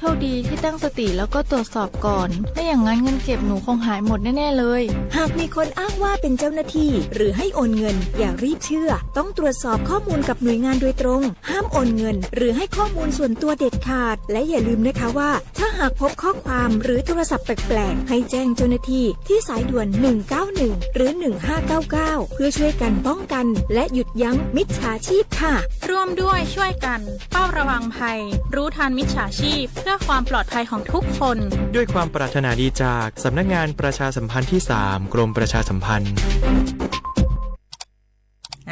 โชคดีที่ตั้งสติแล้วก็ตรวจสอบก่อน ไม่อย่างนั้นเงินเก็บหนูคงหายหมดแน่ๆเลย หากมีคนอ้างว่าเป็นเจ้าหน้าที่หรือให้โอนเงิน อย่ารีบเชื่อ ต้องตรวจสอบข้อมูลกับหน่วยงานโดยตรง ห้ามโอนเงินหรือให้ข้อมูลส่วนตัวเด็ดขาด และอย่าลืมนะคะว่า ถ้าหากพบข้อความหรือโทรศัพท์แปลกๆ ให้แจ้งเจ้าหน้าที่ที่สายด่วน หนึ่งเก้าหนึ่ง หรือ หนึ่งห้าเก้าเก้า เพื่อช่วยกันป้องกันและหยุดยั้งมิจฉาชีพค่ะ ร่วมด้วยช่วยกันเฝ้าระวังภัย รู้ทันมิจฉาชีพ เพื่อความปลอดภัยของทุกคน ด้วยความปรารถนาดีจากสำนักงานประชาสัมพันธ์ที่สาม กรมประชาสัมพันธ์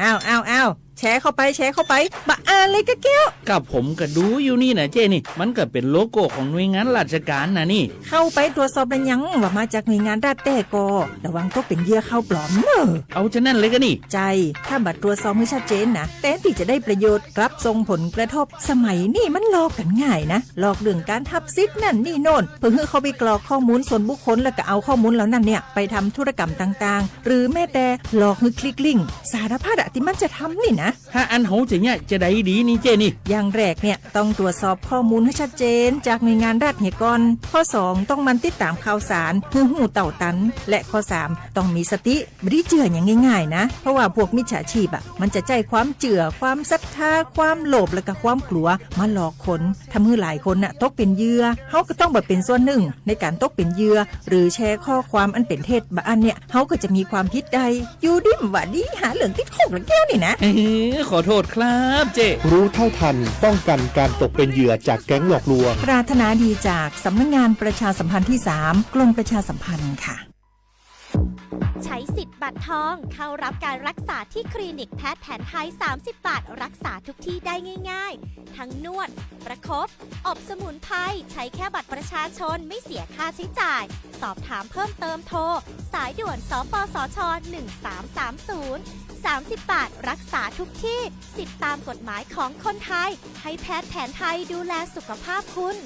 อ้าว อ้าว อ้าว แชร์เข้าไป แชร์เข้าไป บ่าอ่านเลยกะแก้ว ก็ผมก็ดูอยู่นี่นะเจ้นี่ มันก็เป็นโลโก้ของหน่วยงานราชการนะนี่ เข้าไปตรวจสอบแล้วยังว่ามาจากหน่วยงานรัฐแท้ก่อ ระวังตกเป็นเหยื่อข่าวปลอมเนอะ เอาจะนั่นเลยกะนี่ ใช่ ถ้าบ่ตรวจสอบให้ชัดเจนนะ แทนที่จะได้ประโยชน์ กลับส่งผลกระทบ สมัยนี้มันหลอกกันง่ายนะ หลอกเรื่องการหับสิทธิ์นั่นนี่โน่น เพื่อให้เขาไปกรอกข้อมูลส่วนบุคคล แล้วก็เอาข้อมูลเหล่านั้นเนี่ยไปทำธุรกรรมต่างๆ หรือแม้แต่หลอกให้คลิกลิงก์ สารพัดอะที่มันจะทำนี่นะ ถ้าอันโหจะเนี่ยจะได้ดีนี่เจ้นี่ อย่างแรกเนี่ยต้องตรวจสอบข้อมูลให้ชัดเจนจากหน่วยงานรัฐเหียก่อน ข้อสองต้องหมั่นติดตามข่าวสารให้รู้เท่าทัน และข้อสามต้องมีสติ บ่ได้เชื่ออย่างง่ายๆนะ เพราะว่าพวกมิจฉาชีพอะ มันจะใช้ความเชื่อ ความศรัทธา ความโลภ และก็ความกลัวมาหลอกคน ทำให้หลายคนน่ะตกเป็นเหยื่อ เฮาก็ต้องบ่เป็นส่วนหนึ่งในการตกเป็นเหยื่อ หรือแชร์ข้อความอันเป็นเท็จบ่าอันเนี่ย เฮาก็จะมีความผิดได้ อยู่ดีบ่าดีหาเรื่องติดคุกละแก้วนี่นะ เออ ขอโทษครับเจ้ รู้เท่าทัน ป้องกันการตกเป็นเหยื่อจากแก๊งหลอกลวง ปรารถนาดีจากสำนักงานประชาสัมพันธ์ที่สาม กรมประชาสัมพันธ์ค่ะ ใช้สิทธิ์บัตรทองเข้ารับการรักษาที่คลินิกแพทย์แผนไทย สามสิบบาท รักษาทุกที่ได้ง่ายๆ ทั้งนวด ประคบ อบสมุนไพร ใช้แค่บัตรประชาชน ไม่เสียค่าใช้จ่าย สอบถามเพิ่มเติมโทร สายด่วน สปสช หนึ่งสามสามศูนย์ สามสิบบาท รักษาทุกที่ สิทธิ์ตามกฎหมายของคนไทย ให้แพทย์แผนไทยดูแลสุขภาพคุณ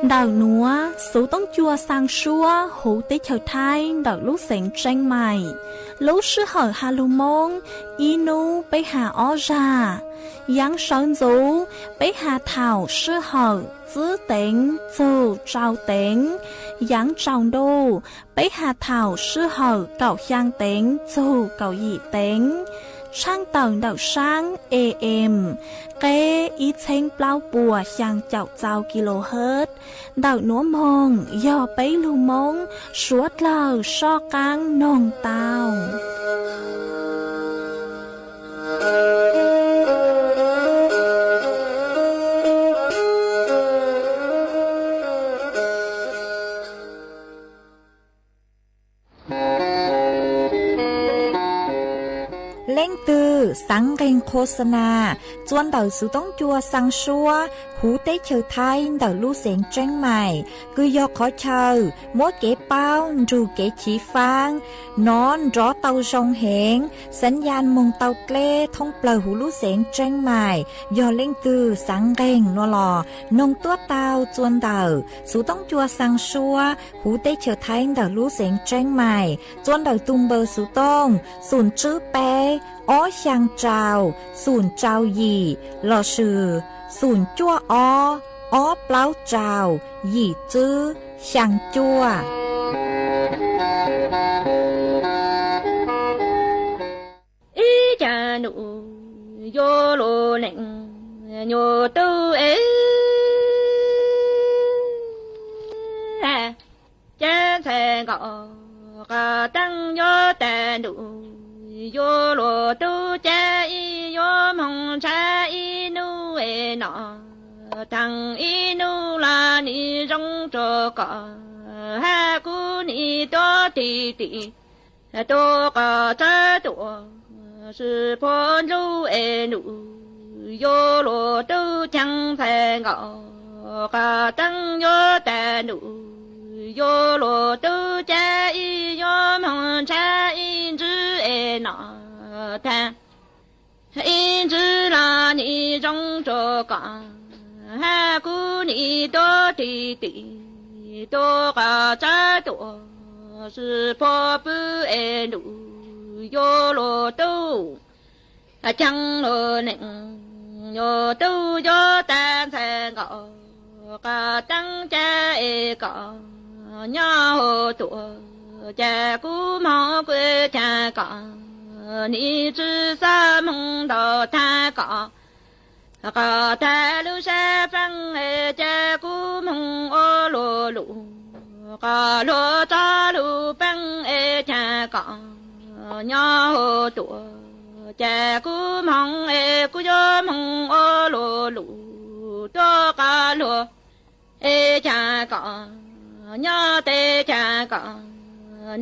Ntawm nuav xuv toob cua xaa suab huv teb chaws Thaib ntawm lub xeev Tseeb Maim. Lub sij hawm has lug Moob, ib nub peb has ob zag. Yaav sawv ntxuv, peb has thaum sij hawm txwb teev txug tsau teev. Yaav tsaus ntuj, peb has thaum sij hawm kaum xyaa teev txug kaum yim teev. Tshaaj tawm ntawm saab A M, qeb ib txheeb plaub puas xyaa caum txau kilohertz. Ntawm nuav moog yog peb lug Moob suav dlawg soj qaab noog tau. Leej twg xaav nqeeg qhua xa nas, txua ntawm xuv toob cua xaa suab huv teb chaws Thaib ntawm lub xeev Tseeb Maim, kws yog qhov chaw muab kev paub nrug kev chiv faab, nov nrov tau zoo heev, xaav yaj moog tau dleb thoob plawg huv lub xeev Tseeb Maim. Yog leej twg xaav nqeeg nuav los noog tuab tau txua ntawm xuv toob cua xaa suab huv teb chaws Thaib ntawm lub xeev Tseeb Maim, txua ntawm tug npawb xuv tooj xoom tswb peb, ob xyaa rau, xoom rau yim, lossis xoom cuaj ob, ob plaub rau, yim tswb, xyaa cuaj. num yuav luag leej nyuag tub es, cab ntxhais nkaus qhov teeb yuav tag num yuav luag tub cab ib yuav moog ntshaw ib nub es no, theej ib nub los nim zoo rua koj, hab kuv nim tuav tig tim tuav qhov tsawb tuaj sib puag ntsug es num yuav luag tub cab ntxhais nkaus qhov teeb yuav tag num yuav luag tub cab ib yuav moog ntshaw ib ntsws es no, tag ib ntsws los nim zoo rua koj, hab kuv nim tuav tig tim tuav qhov tsawb tuaj sib puag pw es num yuav luag tub cab luag leej nyuag tub yuav tag ntxhais nkaus qhov teeb cab es koj nyob huv tuaj, ces kuv moog kuv cab koj, nim tsi xob moog ntaus tag koj, koj tag lub sab peeb es ces kuv moog ua luag lug, koj luag tso lug peeb es cab koj nyob huv tuaj, ces kuv moog es kuv yuav moog ua luag lug tuaj, koj luag es cab koj nyob tes cab koj,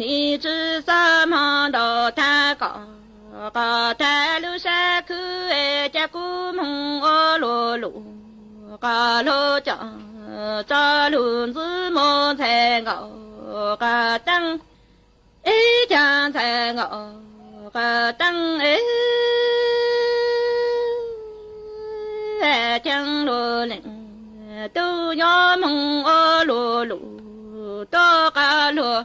nim tsi xob moog ntaus tag koj, koj tag lub sab khwb es ces kuv moog ua luag lug, koj luag coj tso lug ntxwb mus ntxhais nkaus qhov teeb, ib cab ntxhais nkaus qhov teeb es cab luag leej tub yuav moog ua luag lug tuaj, koj luag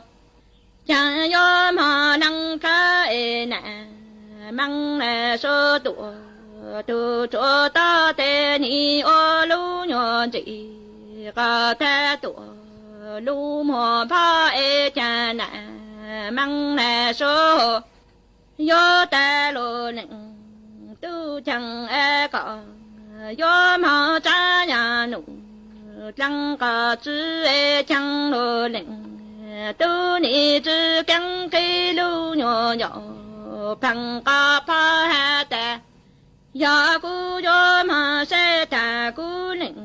cab yuav moog neeg dlawb es nam, meej nam suav tuaj tug tsuav tog tes nim ua lub nyuag ntsis, koj tag tuaj lub muag phob es cab nam, meej nam suav yuav tag luag leej tub cab es koj yuav moog tsav yam num dleeg qhov tswv es cab luag leej tub nim tsi keeb qhib lub nyuag ncaus pheej qhov phob has tas, yog kuv yuav moog saib tag kuv leej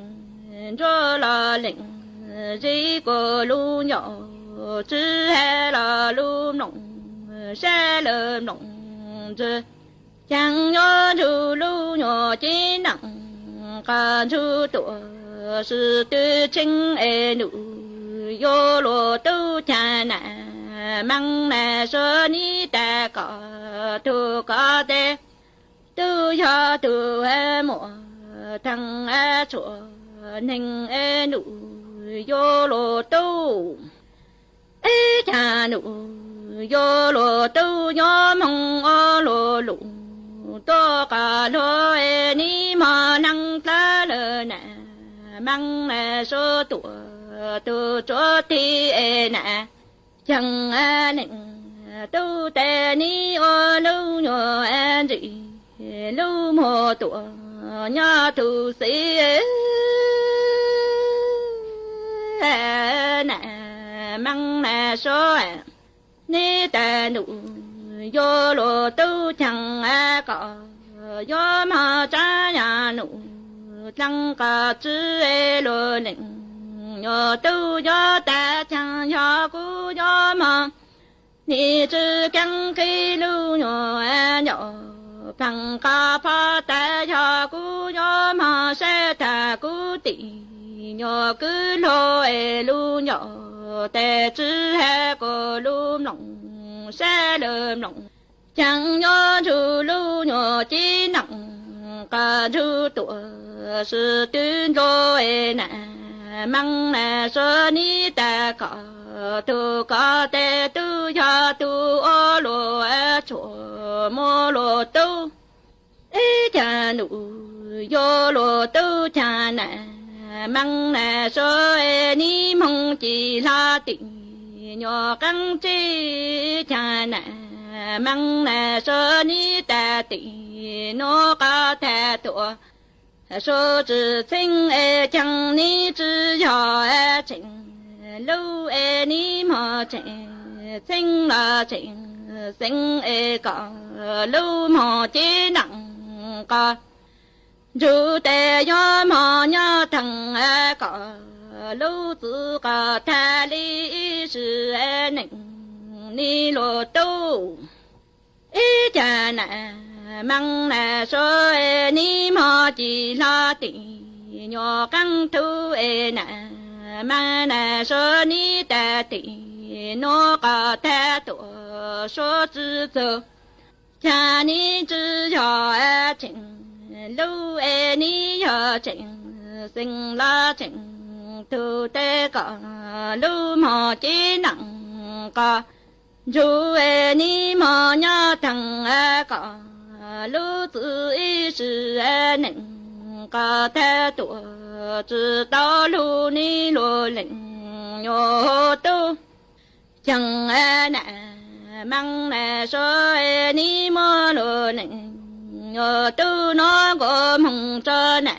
ntsuab los leej zib kuv lub ncaus tswv has los lub mloog sab lawv mloog ntsis, cab yuav ntsug lub nyuag cev neej qhov ntsug tuaj sib tw tsheej es num yuav luag tub cab nam, meej nam suav nim tag koj tug koj tes, tub yog tug muaj theej tshuaj neeg es num yuav luag tub, ib cab num yuav luag tub yuav moog ua luag lug tuaj, koj luag es nim moog neeg dlawb lawm nam, meej nam suav tuaj tug tsuav tig es nam, cab leej tub tes nim ua lub nyuag ntsis lub muag tuaj nyob tug xib nam, meej nam suav nim tag num yuav luag tub cab es koj yuav moog tsav yam num dleeg qhov tswv es luag leej nyuag tub yuav tag cab yog kuv yuav moog nim tsi keeb qhib lub nyuag ncaus pheej qhov phob tas, yog kuv yuav moog saib tag kuv tim nyuag kwv luag es lub ncaus tes tswv has kuv lub mloog sab lawv mloog, cab yuav ntsug lub nyuag cev neej qhov ntsug tuaj sib tw ntsug es nam, meej nam suav nim tag koj tug koj tes, tub yog tug ua luag tshuaj muaj luag tub, ib cab num yuav luag tub cab nam, meej nam suav nim moog ci hlo tim nyuag qeeb tsib cab nam, Meej na suav nib tag tim nuav qhov tag tuaj, suav tsi txheeb es caag nib tsi yog tseem, lub es nib mog tseem, txheeb los tseem xeev es kom lub mog cev neem qos. Ntsug tes yuav mog nyob theem kom lub txwv qos tag li ib sim neej nib luag tub. Ib caag na meej na suav nib mog ci hlo tim nyuas qaab thub es na, meej na suav nib tag tim nuav qhov tag tuaj suav tsi txug, caag nib tsi yog tseem, lub es nib yog tseem, xeev los tseem tug tes kom lub mog cev neem qos. Ntsug es nib mog nyob theem kom lub txwv ib sim neej qos tag tuaj tsi tau lug nib luag leej nyuas tub. Caag na meej na suav nib muab luag leej nyuas tub nuav nkaus moog tso na,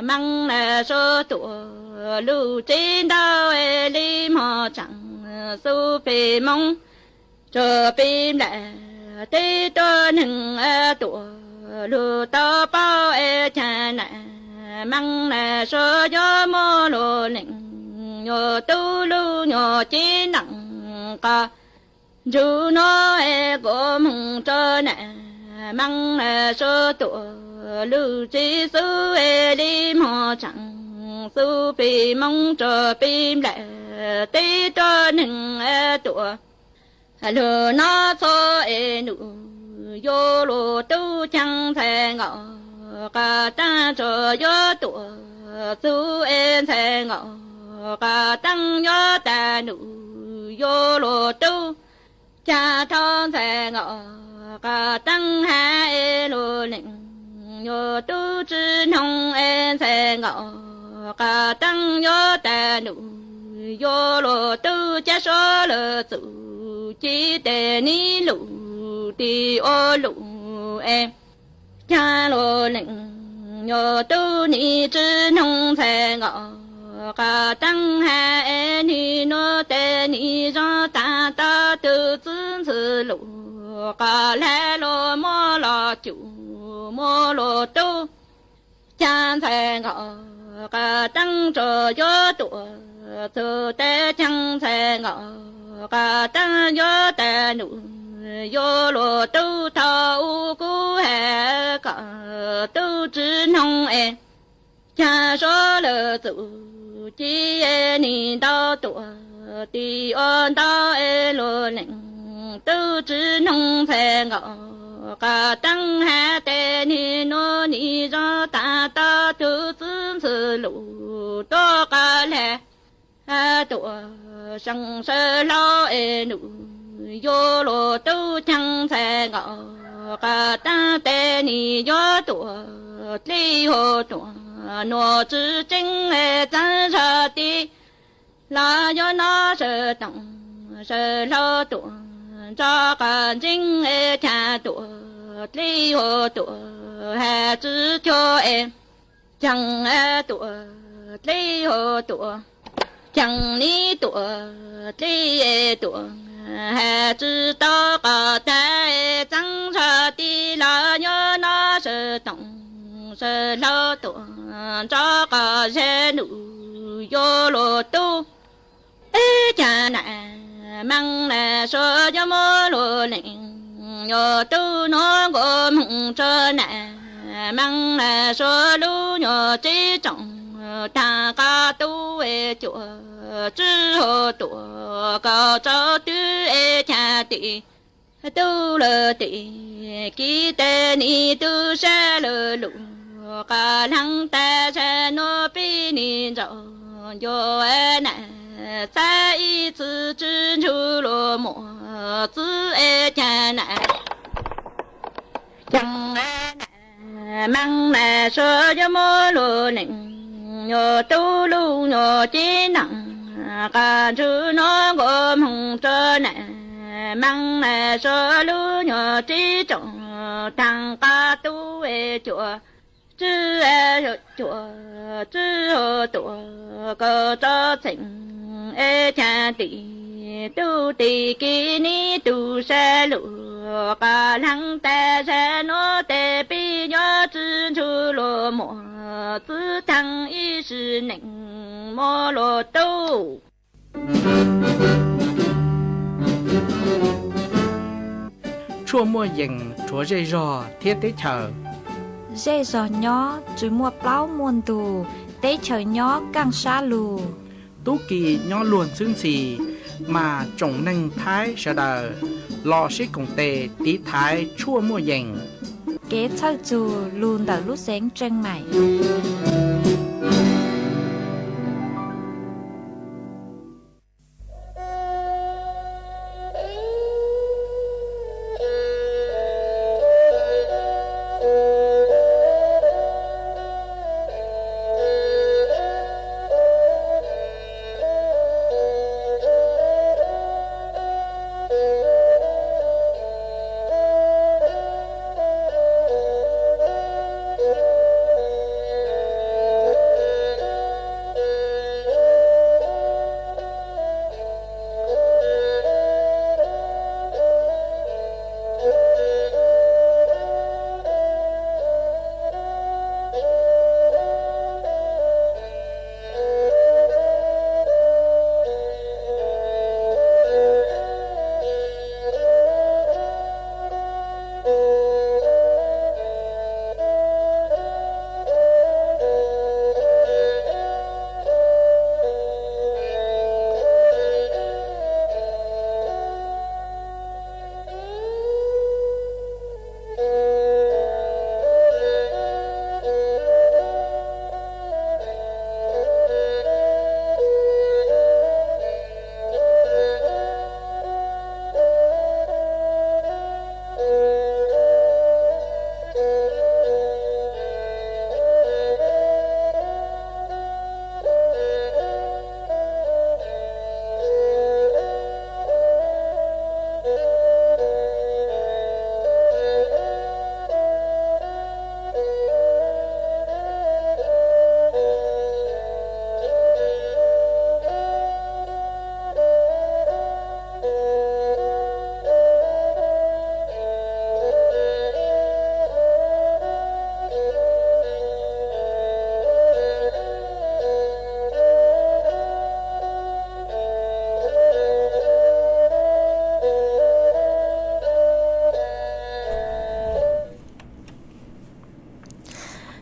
meej na suav tuaj lug tsev ntau es li mog tsaam xub peb moov tsuas peb nplaim teb tuab neeg tuaj lug tau paub es caag na meej na suav yuav muab luag leej nyuas tub lug nyuas cev neem qos. Ntsug nuav es nkaus moog tso na, meej na suav tuaj lug tsev xub es li mog tsaam xub peb moov tsuas peb nplaim teb tuab neeg tuaj lug nov txhua es num yuav luag tub. Caag ntxhais Nkauj Qav Taab tsuas yuav tuaj txug es ntxhais Nkauj Qav Taab yuav tag num yuav luag tub. Caag thaum ntxhais Nkauj Qav Taab has es luag leej nyuas tub tsi noog es ntxhais Nkauj Qav Taab yuav tag num yuav luag tub. Caag suav lawv txuj ci tes nib lug tim ua lug es caag luag leej nyuas tub nib tsi noog ntxhais Nkauj Qav Taab has es nib nuav tes nib zoo taag tau tug txwv ntxwg lug qos hlab luag muab los cum muab luag tub. Caag ntxhais Nkauj Qav Taab tsuas yuav tuaj txug tes caag ntxhais Nkauj Qav Taab yuav tag num yuav luag tub. Thaum ub kuv has kom tub tsi noog es caag suav lawv txuj ci es nib ntau tuaj tim ua ntau es luag leej tub tsi noog ntxhais Nkauj Qav Taab has tes nib nuav nib zoo taag tau tug txwv ntxwg lug tuaj qos hlab tuaj seem sawv hlau es num yuav luag tub. Caag ntxhais Nkauj Qav Taab tes nib yuav tuaj dleb hauv tuaj nuav tsi tseeb es txav zog ti los yuav nov sawv toom sawv hlau tuaj nrov qos ntseeb es caag tuaj dleb hauv tuaj has tsi cuag es caag tuaj dleb hauv tuaj caag nib tuaj dleb es tuaj has tsi tau qos tag es txav zog ti los yuav nov sawv toom sawv hlau tuaj nrov qos zag num yuav luag tub. Ib caag na meej na suav yuav muab luag leej nyuas tub nuav nkaus moog tso na, meej na suav lub nyuas tsev tsoom taag qos tub es cuam tswb hauv tuaj kaum rau twb es caag tim tub lawm tim kiv tes nib tub sab lawm lug qos leeg tag zag nuav peb nib nraum ncua na, txhab ib txwv tsi ntsug luag muaj txwv es caag na caag na meej na suav yuav muab luag leej nyuas tub lug nyuas cev neem qos ntsug nuav nkaus moog rua na, Meej suav lub nyuag tsib tsoom taag qab tub cuam, tswb cuam tswb tuam koj tsob txheem eb ca tim tub tim kiv nib tug sab lug qas leeg tas zag nuav tes pib nyob tswb ntsug luas muas txwb taag ib sim neej muab luas tub. Tshuaj muaj yees rhuav zej zog thiab teb chaws. Zej zog nyob tsis muaj plaub muaj ntug, teb chaws nyob kaaj sab lug. Tub ki nyob luag ntxhwb ntxhi, mas tsoom neeg Thaib sawv daws los sib koom tes tiv thaiv tshuaj muaj yees. Kev txhawj txug lug ntawm lub xeev Tseej Maim.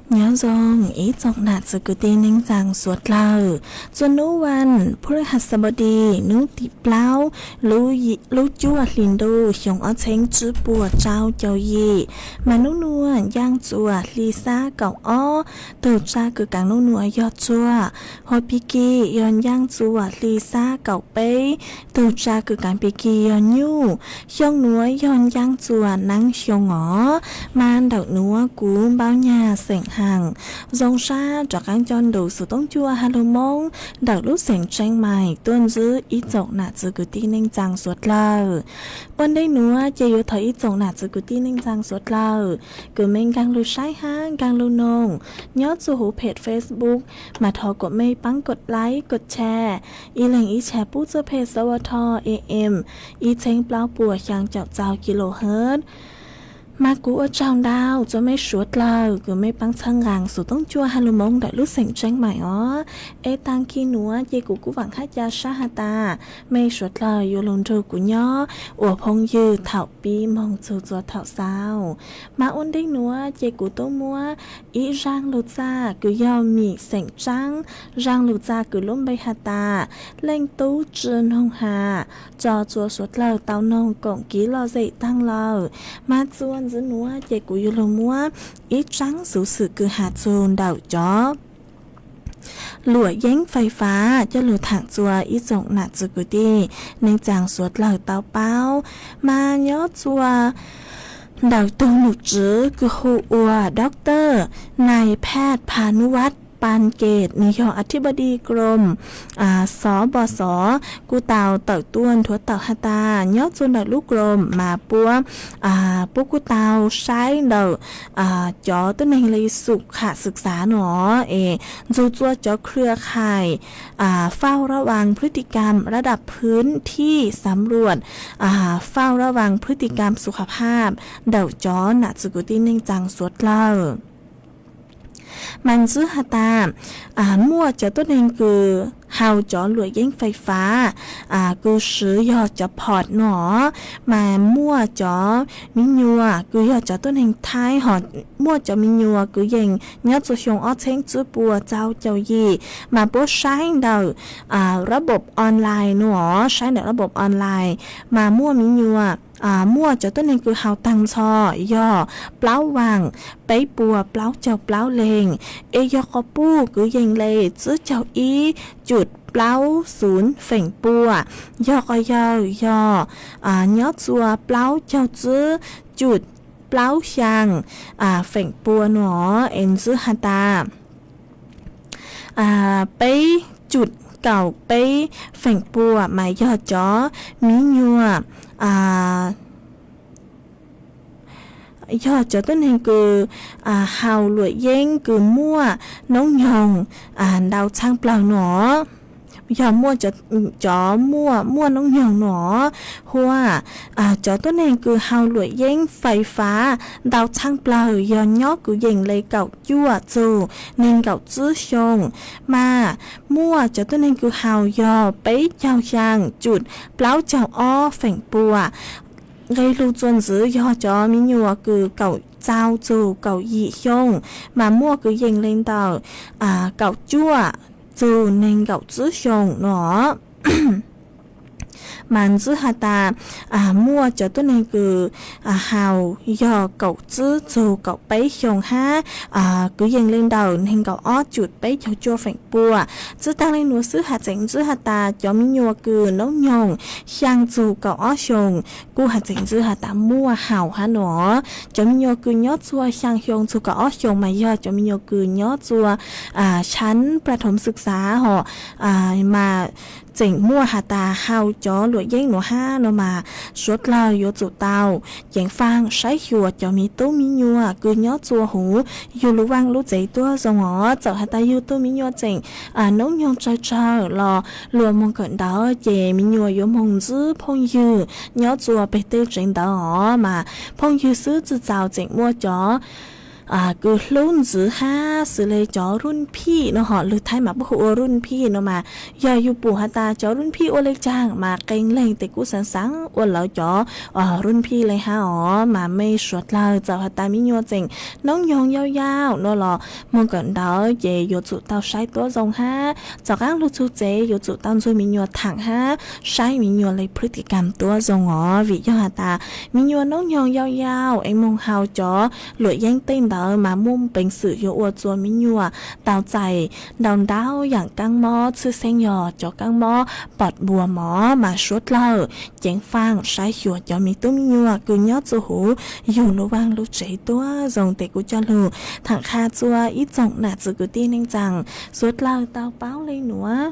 Nyob zoo ib tsoom nam txiv kwv tij neej tsaa suav dlawg. Txuas nub vas phu laj has xas npau di, nub tim plaub lub cuaj hli ntuj xyoo ob txheeb tsib puas rau caum yim, mas nub nua ncaaj txuas hli xab kaum ob, tug tsa kws kaav nub nua yog txuas, hos pig kig yog ncaaj txuas hli xab kaum peb, tug tsa kws kaav pig kig yog nyuj. Xyoo nuav yog ncaaj txuas neeb xyoo os, mas ntawm nuav kuv npau nyag xeem haam zoo sab rov qaab nco ntu xuv toob cuaj ha lug Moob ntawm lub xeem Tseeb Mais tuaj ntsib ib tsoom nam txiv kwv tij neej tsaa suav dlawg. Ua ntej nuav ces yuav thov ib tsoom nam txiv kwv tij neej tsaa suav dlawg kws mej nkaag lug saib hab nkaag lug noog nyob txug huv phem Facebook, mas thov kuas mej paab kod like kod share, ib leeg ib share pub txug phem S W T A M ib txheeb plaub puas xyaa caum txaus kilohertz. Mas kuv ua tsaug ntau txug mej suav dlawg kws mej paab txhawb nqaa xuv toob cuaj ha lug Moob ntawm lub xeem Tseeb Mais os. Es taag kis nuav ces kuv kuj vaam hab ca sab has tas mej suav dlawg yuav lug nrug kuv nyob ua phooj ywg thaum pib moog txug txuas thaum xaus. Mas ua ntej nuav ces kuv tub muab ib zaaj lug txaj kws yog mim xeem Tsaab, zaaj lug txaj kws lub npe has tas Leej Tub Tsi Noog Has, tso txuas suav dlawg tau noog koom kiv lom zem taag lawm. Mas txuas ntxiv nuav ces kuv yuav lug muab ib tsaab xuv xwm kws has txug ntawm cov luam yeeb fais fab coj lug thaam txuas ib tsoom nam txiv kwv tij neej tsaa suav dlawg tau paub. Mas nyob txuas ntawm tug nom tswv kws hu ua Doctor Nais Phaj Pha Nuj Vat, Paj Kes, nws yog a thib ba di krom xov npo xov, kuj tau tawm tuaj nrhuav tawm has tas nyob txog ntawm lub krom mas puab, puab kuj tau saib ntawm cov tuab neeg li xu kham xwm xav no es ntxug txua cov khwv khais เฝ้าระวังพฤติกรรมระดับพื้นที่ สำรวจ เฝ้าระวังพฤติกรรมสุขภาพ ntawm cov nam txwv kwv tij neej tsaa suav dlawg. Mas ntxwv has tas muaj cov tuab neeg kws haus cov luam yeeb fais fav kws swv yog cov phom no, mas muaj cov miv nyuas kws yog cov tuab neeg Thaib ho muaj cov miv nyuas kws yeej nyob txug xyoo ob txheeb tswb pua txaus caum yim, mas puab saib ntawm ระบบออนไลน์ no, saib ntawm ระบบออนไลน์ mas muaj miv nyuas, muaj cov tuab neeg kws haus taag nrho yog plaub vaam peb puas plaub caug plaub leeg, es yog qhov puj kwv yees le tsib caug ib cum plaub xuv feem pua, yog qhov yawg yog nyob txua plaub caug tsib cum plaub xyaa feem pua no, es ntxwv has tas peb cum kaum peb feem pua mas yog cov miv nyuas, yog cov tuab neeg kws haus luam yeeb kws muaj noob nyoog ntau txhaab plawg no, yog muaj cov muaj, muaj noob nyoog no, huab cov tuab neeg kws haus luam yeeb fais fav ntau txhaab plawg yog nyob kwv yees le kaum cuaj txug neeg nkaum tsib xyoo, mas muaj cov tuab neeg kws haus yog peb caug xyaa cum plaub caug ob feem pua. Nqe lug txuas ntxiv yog cov miv nyuas kws kaum txaus txug kaum yim xyoo, mas muaj kwv yees le ntawm kaum cuaj txug neeg nkaum tsib xyoo no. Mas ntxwv has tas muaj cov tuab neeg kws haus yog kaum tsib txug kaum peb xyoo hab kwv yees le ntawm neeg nkaum ob cum peb caug cuaj feem pua. Tsi taag le nuav xwb has tseem ntxwv has tas cov miv nyuas kws noob nyoog xyaa txug kaum ob xyoo kuj has tseem ntxwv has tas muaj haus hab no. Cov miv nyuas kws nyob txua xyaa xyoo txug kaum ob xyoo mas yog cov miv nyuas kws nyob txua tshab pla thoov xwm xav ho mas tseem muaj has tas haus cov luam yeeb nuav hab no mas suav dlawg yuav tsum tau ceev faaj saib xyuas cov miv tub miv nyuas kws nyob txua huv yug lub vaaj lub tsev tuab zoo os. Txawm has tas yug tug miv nyuas tseem noob nyoog tsawg tsawg los luas moog kawm ntawv ces miv nyuas yuav moog ntsib phooj ywg nyob txua peg tej tsev ntawv os mas phooj ywg xwb tsi txaus tseem muaj cov kws hlub ntxiv hab xws le cov run phij no ho lwg thaib mas puab hu ua run phij no mas yog yug pum has tas cov run phij ua le caag mas qee leeg tes kuj xaav xaav ua lawv cov run phij le hab os mas mej suav dlawg txawm has tas miv nyuas tseem noob nyoog yau yau no los moog kawm ntawv ces yuav tsum tau saib tuab zoo hab txhov qaab lug txug tsev yuav tsum tau ntxug miv nyuas thaam hab saib miv nyuas le phwj tim kam tuab zoo os vim yog has tas miv nyuas noob nyoog yau yau es moog haus cov luam yeeb tej ntawd mas muaj peev xwm yuav ua txua miv nyuas tau txais ntau ntau yaam kaab mob tshwj xeeb yog cov kaab mob pom npua mov mas suav dlawg ceev faaj saib xyuas cov miv tub miv nyuas kws nyob txua huv yug lub vaaj lub tsev tuab zoo tes kuv coj lug thaam qha txua ib tsoom nam txwv kwv tij neej tsaa suav dlawg tau paub le nuav.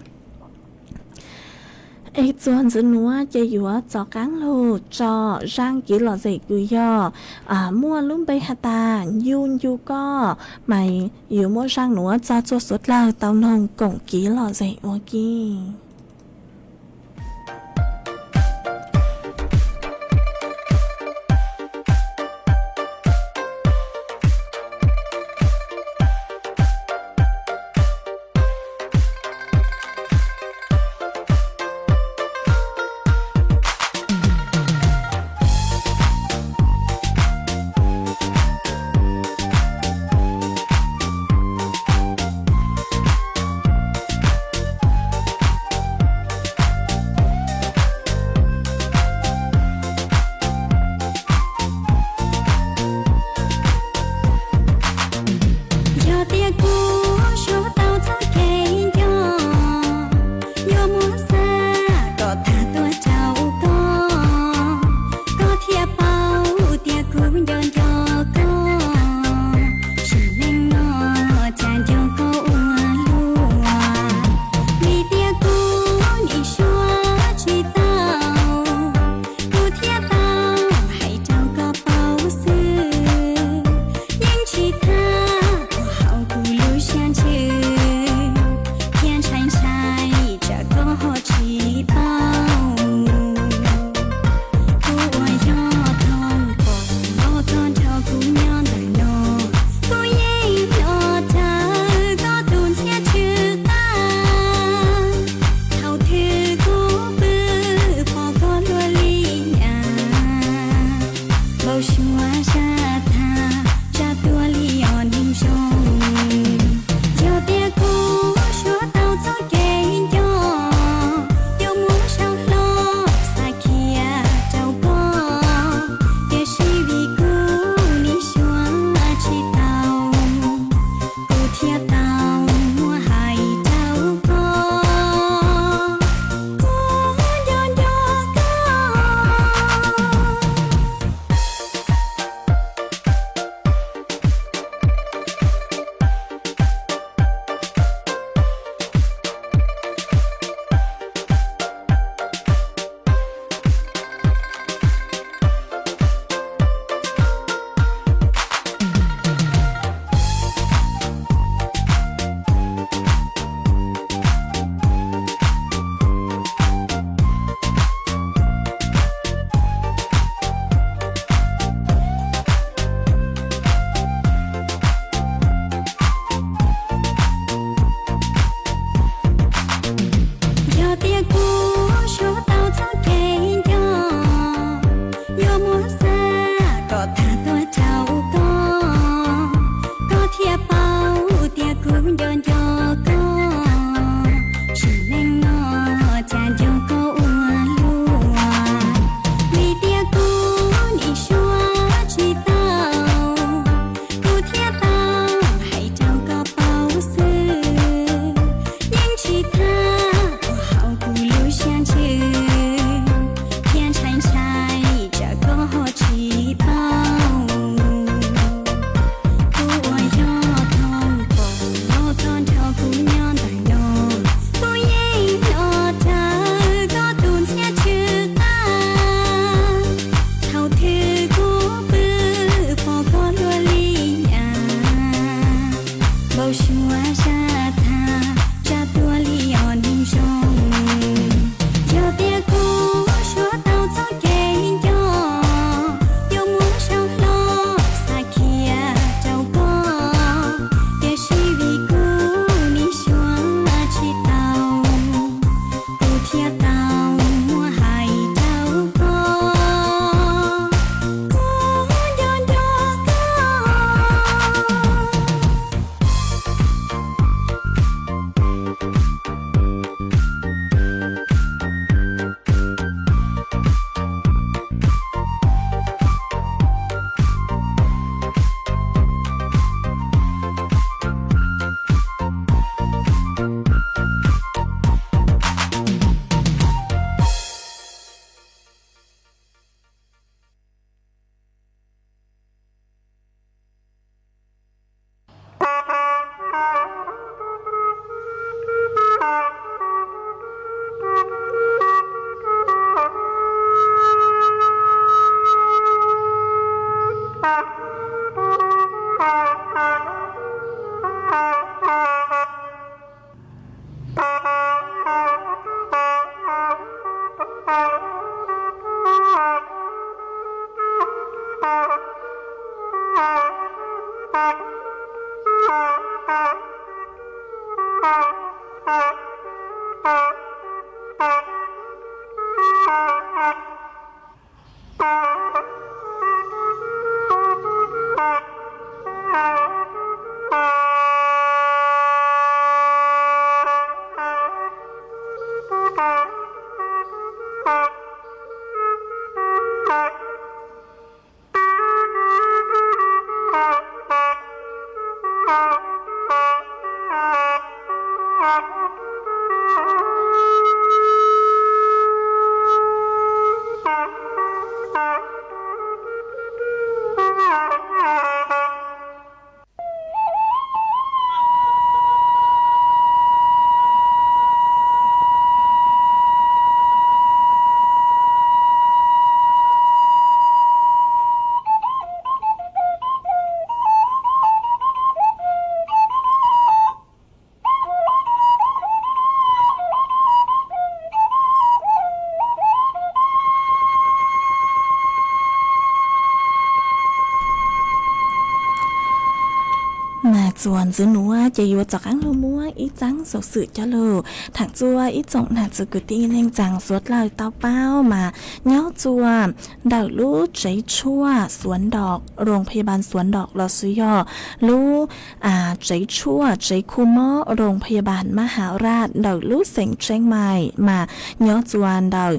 Es txuas ntxiv nuav ces yuav txhov qaab lug tso zaaj kev lom zem kws yog muaj lub npe has tas Ncu Ncu Koj mas yuav muab zaaj nuav tso txua suav dlawg tau noog koom kev lom zem ua ke. Yog tias kuv suav tau txoj kev nco, yuav muab xa kom tag tuaj rau koj, koj thiaj paub tias kuv nco nco koj. Sim neej no cas nco koj ua Suav zaj tham, zaj tuag li os neeg zoo. Yog tias kuv suav tau txoj kev nco, yuav muab sau hlo xa khiav rau koj, tiam sis vim kuv nim suav tsis tau, kuv thiaj tau muab hais rau koj. Kuv nco nco koj. Yog tias kuv suav tau txoj kev nco, yuav muab xa kom tag tuaj rau koj, koj thiaj paub tias kuv nco nco koj. Sim neej no cas nco koj ua luaj, vim tias kuv nim suav tsis tau, kuv thiaj tau hais rau koj paub xwb. Yeej tsis thab ua hauv kuv lub siab ntsws, thiab ntshai ntshai tsam koj ho tsis paub. Kuv uas yog thoob pom los koj nrog kuv nyob ntawm no, kuv yeej los raws koj tus ntxhiab tsw qab. Thaum twg kuv pw pom koj luaj li nyab, npau suav zaj tham, zaj tuag li os neeg zoo. Yog tias kuv suav tau txoj kev nco, yuav muab sau hlo xa khiav rau koj, tiam sis vim kuv nim suav tsis tau, kuv thiaj tau muab hais rau koj. Kuv nco nco koj. Txuas ntxiv nuav ces yuav rov qaab lug muab ib txaab xov xwm coj lug thaam txug ib tsoom nam txiv kwv tij neej tsaa suav dlawg tau paub mas nyob txuas ntawm lub tsev tshuaj Suav Ntom, Rooj Phaj Yaj Npaas Suav Ntom lossis yog lub tsev tshuaj tsev khu mob Rooj Phaj Yaj Npaas Mab Has Raj ntawm lub xeev Tseeb Mais mas nyob txuas ntawm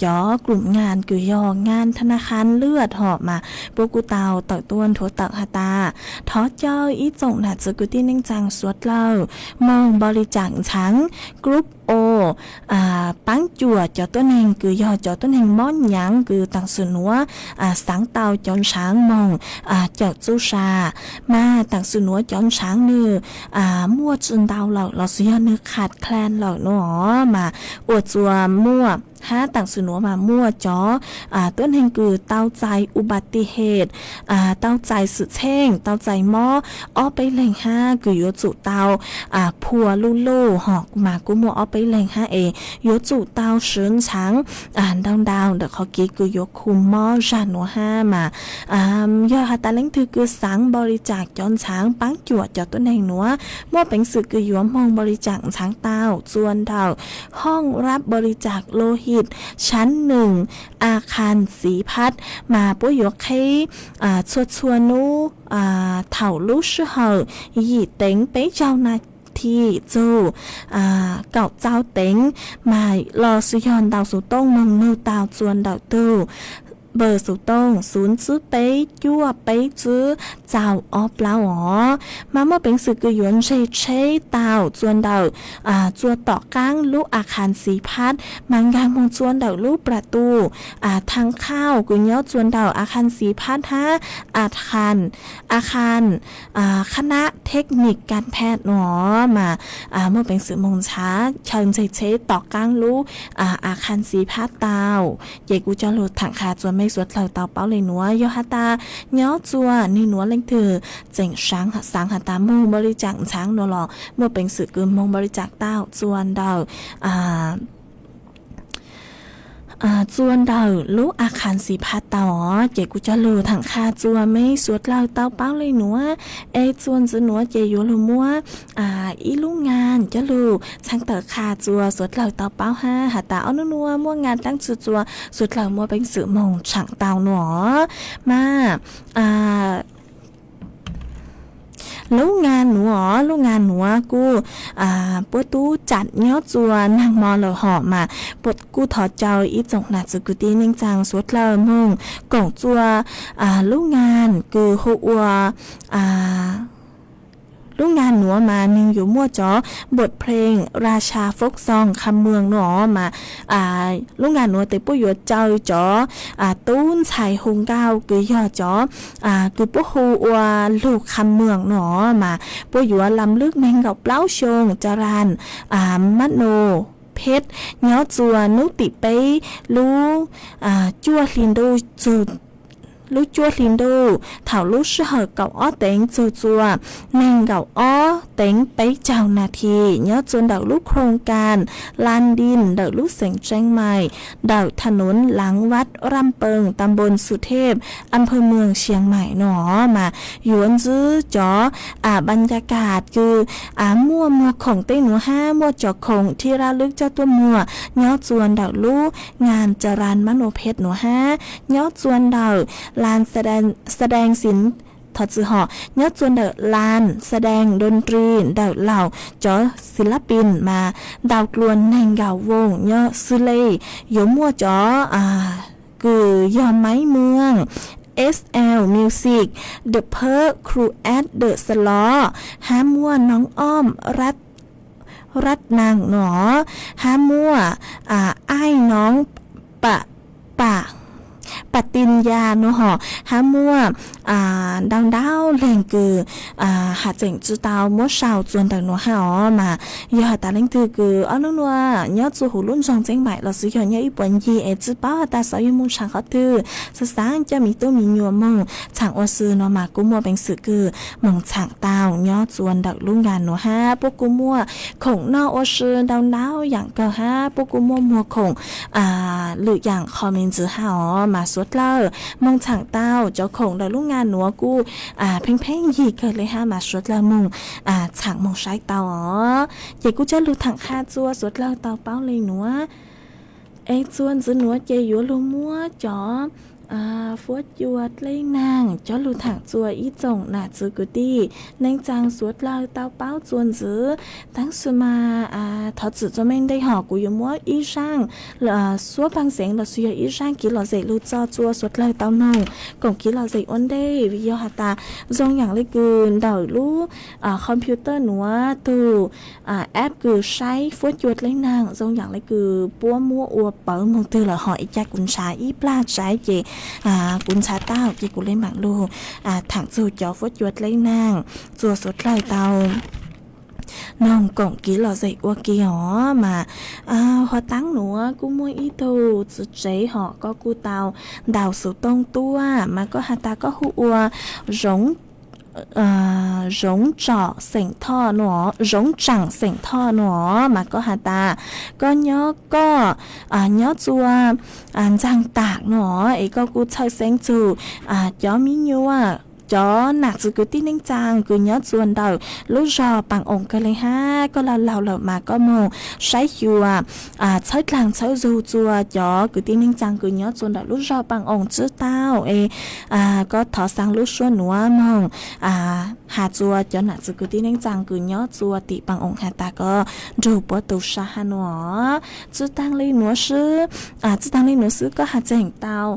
cov kub nyaam kws yog nyaam tha na khab lwj hom mas puab kuj tau tawm tuaj nthuav tawm has tas thov caw ib tsoom nam txiv kwv tij neej tsaa suav dlawg moog npaum li caag ntxhaav group O paab cuam cov tuab neeg kws yog cov tuab neeg mob nyaav kws taam sim nuav xaav tau cov ntxhaav moog cawm txuj sa mas taam sim nuav cov ntxhaav nwg muaj tsi ntau lawm lossis yog nwg qham kheev lawm nuav mas ua txuas muaj hab taam sim nuav mas muaj cov tuab neeg kws tau txais u ba ti hes, tau txais xwm txheej, tau txais mob ob peb leeg hab kws yuav tsum tau phua luj luj hom mas kuj muaj ob peb leeg hab es yuav tsum tau swv ntxhaav ntau ntau ntawm qhov kev kws yuav khu mob zag nuav hab mas yog has tas leej twg kws xaav npaum li caag cov ntxhaav paab cuam cov tuab neeg nuav muaj peev xwm kws yuav moog npaum li caag ntxhaav tau txuas ntawm hooj rab npaum li caag loo him tshaav nwg a khas xiv phab mas puab yuav qheb txhua txhua nub thaum lub sij hawm yim teev peb caug nas this txug kaum txau teev mas lossis yog ntaus xuv tooj moog nug tau txuas ntawm tug npawb xuv tooj xuv tsib peb cuaj peb tsib txau ob plaub os mas muaj peev xwm kws yuav ntseg tsheb tau txuas ntawm txuas tom qaab lub a khas xiv phab mas nkaag moog txuas ntawm lub pram tu thaj khauj kws nyob txuas ntawm a khas xiv phab hab a khas a khas khab nab thej nik kas phej nuav mas muaj peev xwm moog ntxhaav chaw ntseg tsheb tom qaab lub a khas xiv phab tau. Ces kuv coj lug thaam qha txuas mej suav dlawg tau paub le nuav yog has tas nyob txuas nwg nuav leej twg tseem xaav has tas moog npaum li caag ntxhaav nuav los muaj peev xwm kws moog npaum li caag tau txuas ntawm txuas ntawm lub a khas xiv phab tau os. Ces kuv coj lug thaam qha txuas mej suav dlawg tau paub le nuav es txuas ntxiv nuav ces yuav lug muab ib lub ngaa coj lug txhaj tawm qha txuas suav dlawg tau paub hab has tas ob nub nuav muaj ngaa dlaab tsi txuas suav dlawg muaj peev xwm moog tshaav tau nuav mas lub ngaa nuav, lub ngaa nuav kuj puab tub cam nyob txuas naag mo lawm hom mas kuj thov caw ib tsoom nam txiv kwv tij neej tsaa suav dlawg moog koom txuas lub ngaa kws hu ua lub ngaa nuav mas nwg yuav muaj cov npawm pleeg ras xas foob xoog qha mweeg nuav mas lub ngaa nuav tes puab yuav caw cov tub ntxhais hu nkauj kws yog cov kws puab hu ua lug qha mweeg nuav mas puab yuav lam lwb neeg nkaum plaub xyoo ca ras mab nus phej nyob txuas nub tim peb lub cuaj hli ntuj txug lub cuaj hli ntuj thaum lub sij hawm kaum ob teev txug txuas neeg nkaum ob teev peb caug nas this nyob txuas ntawm lub khoom kas las nti ntawm lub xeev Tseeb Mais ntawm thaj nuv Laav Vaj Raj Pees ta npoo Xu Thej a phawj mweeg Xia Mais nuav mas yuav ntsib cov npa ya kas kws muaj muag khoom tej nuav hab muaj cov khoom thib rab lwb coj tuaj muag nyob txuas ntawm lub ngaa ca ras mab nus phej nuav hab nyob txuas ntawm las xa dees xiv thov txwm hom nyob txuas ntawm las xa dees doo ri ntawm laus cov xi lab pin mas ntau dlua neeg nkaum voos nyob xws le yuav muaj cov kws yog Maiv Mweeg, S L Music, The Perk, Crew At The Salon, hab muaj Noob Oom, Rab Naag nuav, hab muaj Aij Noob, Pam, Pam Tin Ya nuav hom, hab muaj ntau ntau leeg kws has tseem tsi tau muab sau txuas ntawm nuav hab os mas yog has tas leej twg kws ob nub nuav nyob txuas huv lub nroog Tseeb Mais lossis yog nyob ib puas ncig es tsi paub has tas xov yuav moog tshaav qhov twg, xaav xaav coj miv tub miv nyuas moog tshaav ua si nuav mas kuj muaj peev xwm kws moog tshaav tau nyob txuas ntawm lub ngaa nuav hab puab kuj muaj khoom noj ua si ntau ntau yaam kawg hab puab kuj muaj muag khoom lwm yaam qho me ntsis hab os mas suav dlawg moog txhaam tau cov khoom ntawm lub nga nuav kuj pheej pheej yig kawg le hab mas suav dlawg moog txhaam moog saib tau os. Ces kuj coj lug thaam qha txua suav dlawg tau paub le nuav. Es txua ntxiv nuav ces yuav lug muab cov fuab cua dleb naag coj lug thaam txua ib tsoom nam txwv kwv tij neej tsaa suav dlawg tau paub txua ntxiv. Tab sis mas thov txim txua me ntej hom kuv yuav muab ib zaaj suab paag xeev lossis yog ib zaaj kev lom zem lug tso txua suav dlawg tau noog koom kev lom zem ua ntej, vim yog has tas zoo yaam le kws ntawm lub computer nuav tug app kws saib fuab cua dleb naag zoo yaam le kws puab muab ua pawv moog twg lawm hom ib ca kuv ntshav ib plag tsaiv ces kuv ntshav tau ces kuv le maam lug thaam txug cov fuab cua dleb naag txua suav dlawg tau noog koom kev lom zem ua ke os mas. Huv taab nuav kuj muaj ib tug txiv tsev hom koj kuj tau ntaus xuv tooj tuaj mas koj has tas koj hu ua Zoov Tsom xeem Thoj, Zoov Tsaam xeem Thoj no mas koj has tas koj nyob koj nyob txua ntxaag taam no es koj kuj txhawj xeeb txug cov mi nyuas, cov nam txwv kwv tij neej tsaa kws nyob txua ntawm lub zog Paas Oom kawg le hab koj laug laug lawm mas koj moog saib xyuas txhawb dlaag txhawb zug txua cov kwv tij neej tsaa kws nyob txua ntawm lub zog Paas Oom tsib tau es koj thov xaav lub suab nuav moog has txua cov nam txwv kwv tij neej tsaa kws nyob txua tim Paas Oom has tas koj nrug puab tu sab hab no. Tsi taag le nuav xwb, tsi taag le nuav xwb koj has tseem tau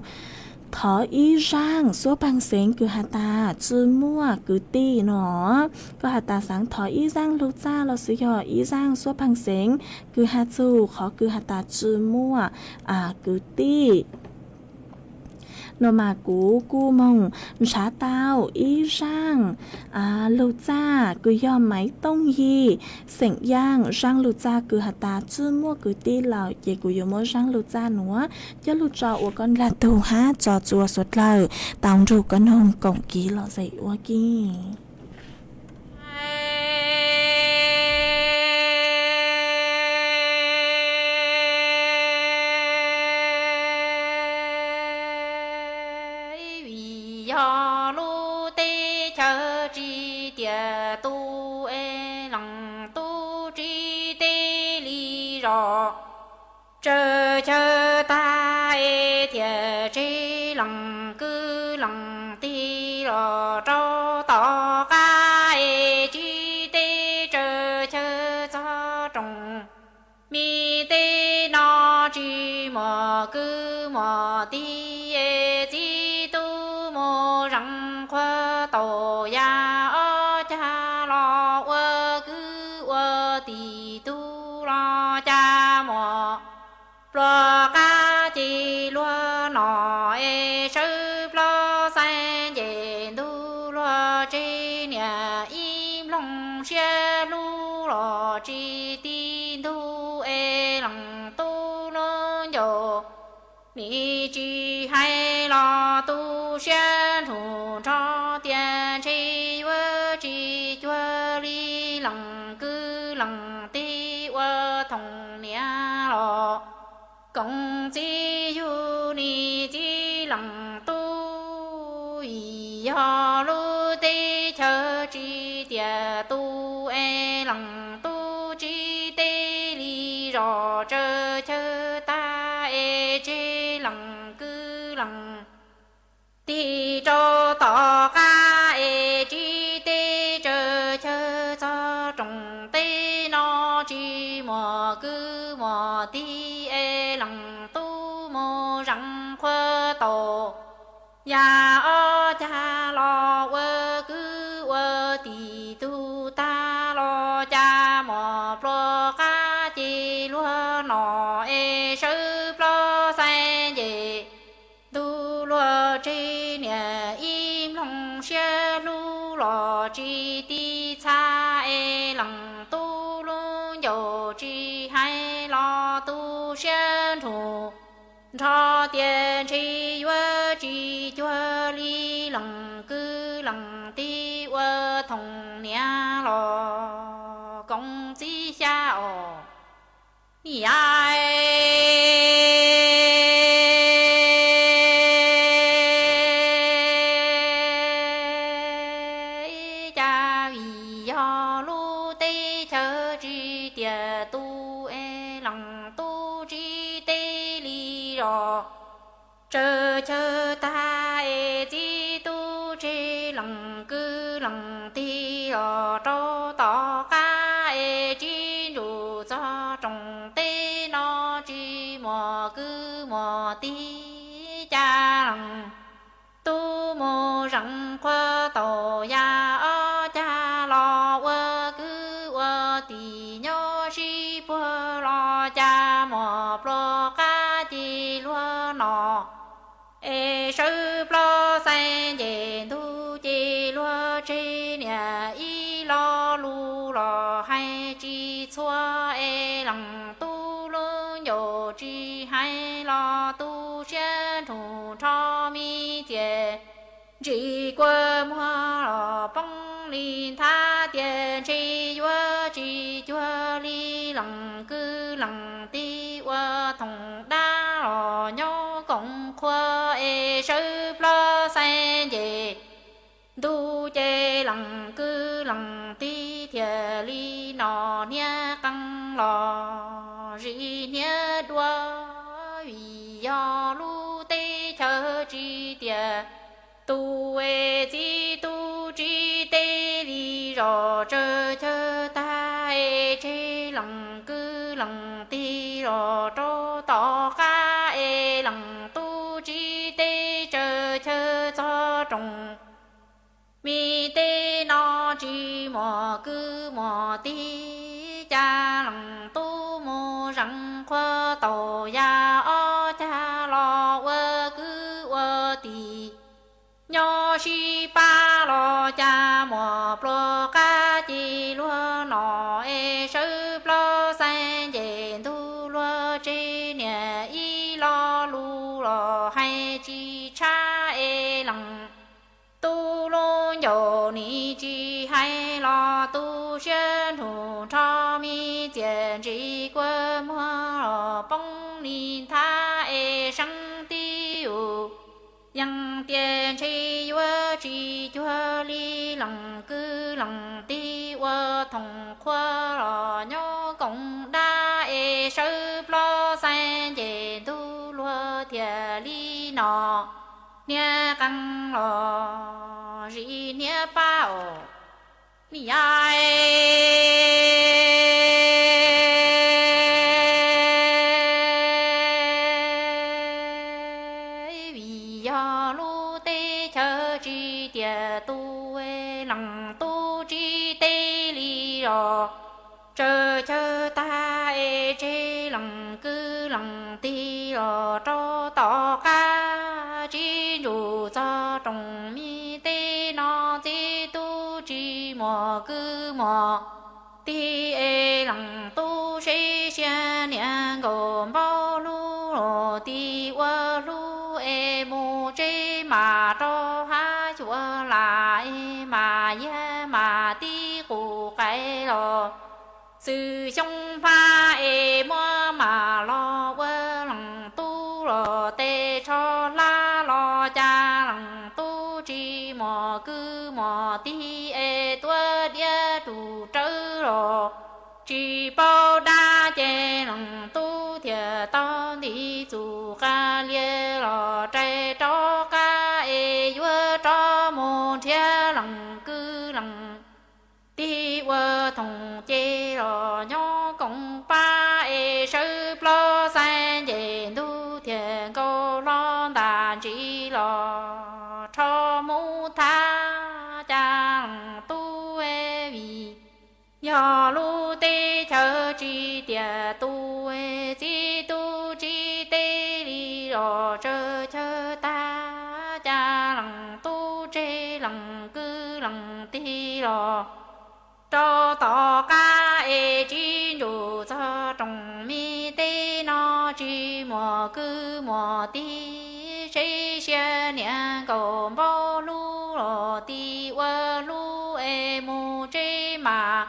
thov ib zaaj suab paag xeev kws has tas tsi muaj kwv tij no. Koj has tas xaav thov ib zaaj lug txaj lossis yog ib zaaj suab paag xeev kws has txug qhov kws has tas tsi muaj kwv tij no mas kuv kuj moog nrhav tau ib zaaj lug txaj kws yog Maiv Tooj Yig xeem Yaaj, zaaj lug txaj kws has tas tsi muaj kwv tij lawm ces kuv yuav muab zaaj lug txaj nuav coj lug tso ua koj dlaag tug hab tso txua suav dlawg tau nrug koj noog koom kev lom zem ua ke. Vim yog lub teb chaws tsis tiam tu es leej tub tsis teb li zos, tsaws chaw tag es thiaj tseg leej kwv leej tij los rau tom qab es tsis teb tsaws chaw txog rooj. Mi teb no tsis muaj kwv muaj tij es txiv tub mus zeev qhua tau, yam ob cag los ua kwv ua tij, tub los cas muaj pluas qab ces luag nom es sawv plaub xaiv nce, ntuj luag tseg niam ib nploog, siab hlub los tsis ti ntug es leej tub lub ncauj. Nim tsis hais los tu siab nrug nrho tias ntshe yuav tsis cuag li leej kwv leej tij ua thooj niam los koom txiv yug nim txiv leej tub. Vim yog lub teb chaws tsis tiam tu es leej tub tsis teb li zos, tsaws chaw tag es tseg leej kwv leej tij rau tom qab es tsis teb tsaws chaw txog rooj. Teb no tsis muaj kwv muaj tij es leej tub mus zeev qhua tau, yam ob cag los ua kwv ua tij, tug tag los cas muaj pluas qab ces luag nom es sawv plaub xaiv nce, ntuj luag tseg niam ib nploog, siab hlub los tsis ti txha es leej tub lub ncauj. Tsis hais los tu siab nrug nrho tias ntshe yuav tsis cuag li leej kwv leej tij ua thooj niam los koom txiv xya os. Niam, lees kwv lees tij los rau tom qab es tsis ntsum txog rooj teb no tsis muaj kwv muaj tij cas lees tub mus zeem qhua tau yam ob cag los ua kwv ua tij nyob sib puag los cas muaj pluas qab ci luag no. Es sawv plaub xeeb nce ntug ces luag tseg niam ib lo lus los hais tsis txhua es lees tub lub ncauj tsis hais los tu siab nrug nrho me txiaj ntsim kua muag los poob li nthab tias ntshe yuav tsis cuag li lees kwv lees tij ua thoom dab los nyob koom qhua es sawv plaub xeeb nce ntug ces lees kwv lees tij thiaj li no hniav qees los zim hniav dua. Vim yog lub teb chaws tsis tiaj tus es txiv tub tsis teb li zos tsawg chaw tag es tseg lees kwv lees tij los rau tom qab es lees tub tsis teb tsawg chaw txog rooj me teb no tsis muaj kwv muaj tij cas lees tub mus zeem qhua tau yam ob cag los ua kwv ua tij nyob sib pab los cas muaj pluas qab ci luag no es sawv plaub xeeb nce ntug luag tseg niam ib lo lus los hais tsis tshab es lees tub lub ncauj nim tsis hais los tu siab nrug nrho me txiaj ntsim kua muag los poob li nthab es seeb tib ub yees tias ntshe yuav tsis cuag li lees kwv lees tij ua thoom qhua los nyob koom dab es sawv plaub xeeb nce ntug luag thiaj li no hniav qees los zim hniav pab os. Ni ya vim yog lub teb chaws tsis tiaj tus lees tub tsis teb li zos tsawg chaw tag es tseg lees kwv lees tij los rau tom qab tsis ntsum txog rooj me teb no txiv tub tsis muaj kwv muaj tij es lees tub seb sia niam nkaus npaub hlub los tij ua hlub es mus tseb mas rau hab xyuas lam es mas yag mas tib qus qais los xwm xyoo pab es muab mas los ua lees tub los tej tsho hlab los cas lees tub tsis muaj kwv muaj tij es tuav diav rus rawv los tsis paub dab ces lees tub thiaj tau nti txuj qas lias los rais rov qab es yuav rov mus nrhiav lees kwv lees tij ua thoom ces los nyob koom pab es sawv plaub xeeb nce ntug thiaj nkaus hlo ntas ntsis los rho mus thab cas lees tub vim yog lub teb chaws tsis tiaj tus txiv tub tsis teb li los tsawg chaw tag cas lees tub tseg lees kwv lees tij los rau tom qab es tsis ntsum txog rooj me teb no tsis muaj kwv muaj tij seb sia niam nkaus npaub hlub los tij ua hlub es mus tseb mas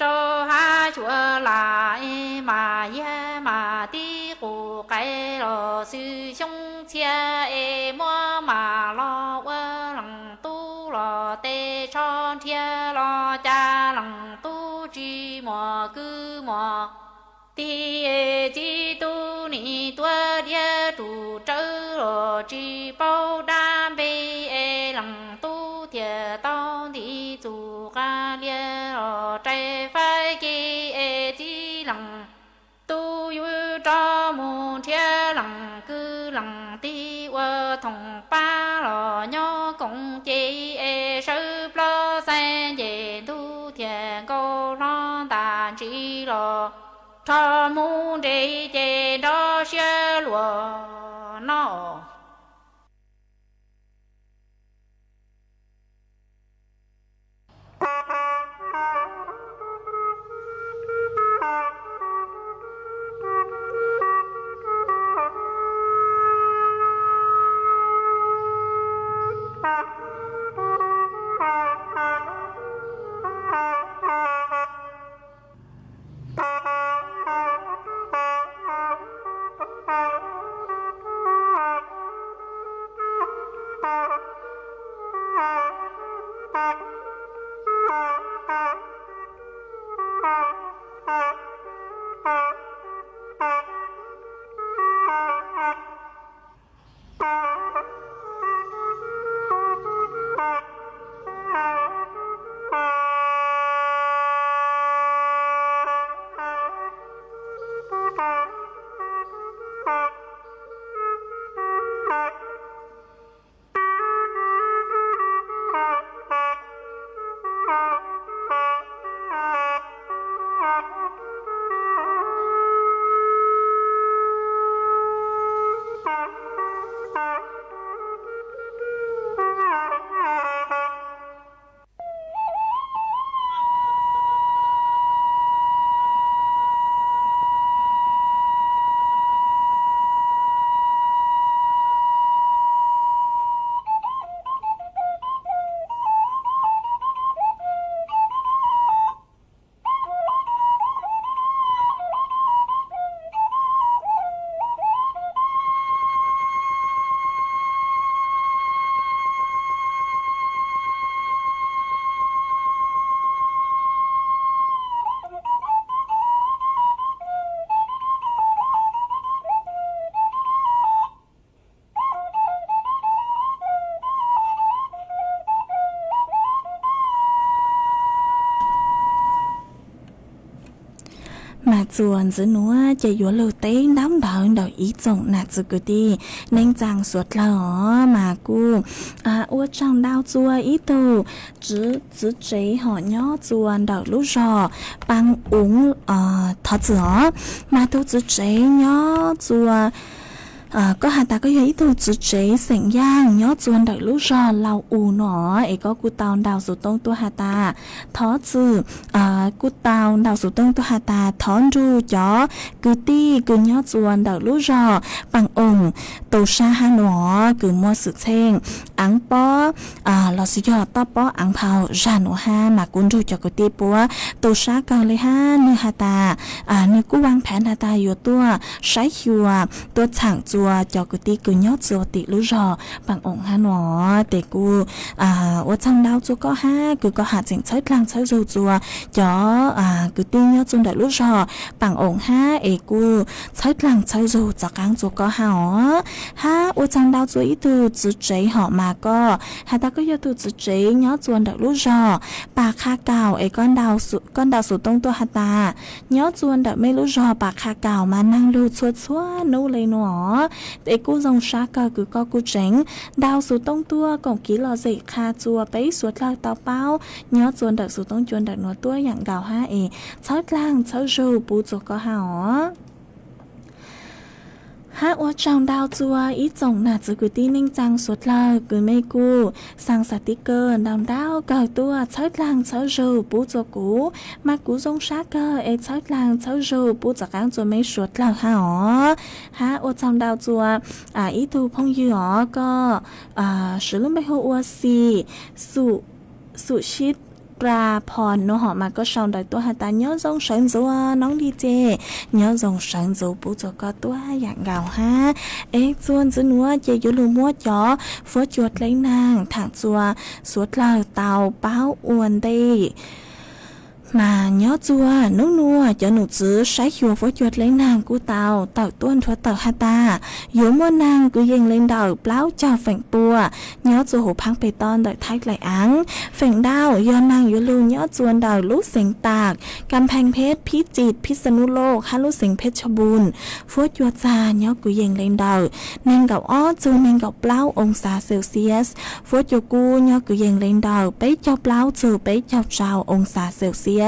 rau hab xyuas lam es mas yag mas tib qus qais los xwm xyoo txhia es muab mas los ua lees tub los tej tsho nrhiav los cas lees tub tsis muaj kwv muaj tij es txiv tub nim tuav diav rus rawv los tsis paub dab npe es lees tub thiaj tau nti txuj qab lias los rais faib kev es txiv leej tub yuav rov mus nrhiav leej kwv leej tij ua thooj pab los nyob koom ces es sawv plaub xeeb nce ntug thiaj nkauj hlob ntas ntsis los rho mus nres ces nrov siab luag no. Mas txuas ntxiv nuav ces yuav lug teb ntaub ntawv ntawm ib tsoom nam txiv kwv tij neej tsaa suav dlawg os, mas kuj ua tsaug ntau txuas ib tug txiv tsev hom nyob txuas ntawm lub zog Paa Oov Thov Txwm os. Mas tug txiv tsev nyob txuas koj has tas koj yog ib tug txiv tsev xeem Yaaj nyob txuas ntawm lub zog Lau U no es koj kuj tau ntaus xuv tooj tuaj has tas thov txwm, kuj tau ntaus xuv tooj tuaj has tas thov nrug cov kwv tij kws nyob txuas ntawm lub zog Paa Oov tu sab hab nuav kws muaj xwm txheej aav pob lossis yog toj pob aav nphau zag nuav hab, mas kuj nrug cov kwv tij puab tu sab kawg le hab. Nwg has tas nwg kuj vaaj phav has tas yuav tuaj saib xyuas tuaj txhaam txuas cov kwv tij kws nyob txuas tim lub zog Paa Oov hab nuav. Tes kuj ua tsaug ntau txuas koj hab kws koj has tseem txhawb dlaag txhawb zug txuas cov kwv tij nyob txuas ntawm lub zog Paa Oov hab es kuj txhawb dlaag txhawb zug txav qaab txuas koj hab os. Hab ua tsaug ntau txuas ib tug txiv tsev hom mas koj has tas koj yog tug txiv tsev nyob txuas ntawm lub zog Pas Qha Kaum es koj ntaus xuv tooj tuaj has tas nyob txuas ntawm mej lub zog Pas Qha Kaum mas naag lug txhua txhua nub le nuav os. Tes kuj zoo sab kawg kws koj kuj tseem ntaus xuv tooj tuaj koom kev lom zem qha txuas peb suav dlawg tau paub nyob txuas ntawm xuv tooj cua ntawm nuav tuab yaam nkaus hab es txhawb dlaag txhawb zug pub txuas koj hab os. Hab ua tsaug ntau txuas ib tsoom nam txiv kwv tij neej tsaa suav dlawg kws mej kuj xaa xas tiv kawg ntau ntau kawg tuaj txhawb dlaag txhawb zug pub txuas kuv, mas kuv zoo sab kawg es txhawb dlaag txhawb zug pub txav qaab txuas mej suav dlawg hab os. Hab ua tsaug ntau txuas ib tug phooj ywg os, koj swv lub npe hu ua Xim Xum Sib Ra Phoo nuav hom mas koj sau ntawv tuaj has tas nyob zoo sawv ntxuv noob Lis Ces, nyob zoo sawv ntxuv pub txuas koj tuab yaam nkaus hab. Es txuas ntxiv nuav ces yuav lug muab cov fuab cua dleb naag thaam txuas suav dlawg tau paub ua ntej Mas nyob txua nub nua cov num txwv saib xyuas fuab cua dleb nag kuj tau tawm tuaj nrhuav tawm has tas yuav muaj nag kwv yees le ntawm plaub caug feem pua nyob txua huv phaab peg tob ntawm Thaib Dlaim Aav. Feem ntau yog nag yuav lug nyob txua ntawm lub xeev Tam, Kam Pheej Pheb, Phib Txim, Phib Xa Nub Loj hab lub xeev Pheb Tshaj Npum. Fuab cua txag nyob kwv yees le ntawm neeg nkaum ob txug neeg nkaum plaub oo xav Celsius. Fuab cua kub nyob kwv yees le ntawm peb caug plaub txug peb caug rau oo xav Celsius.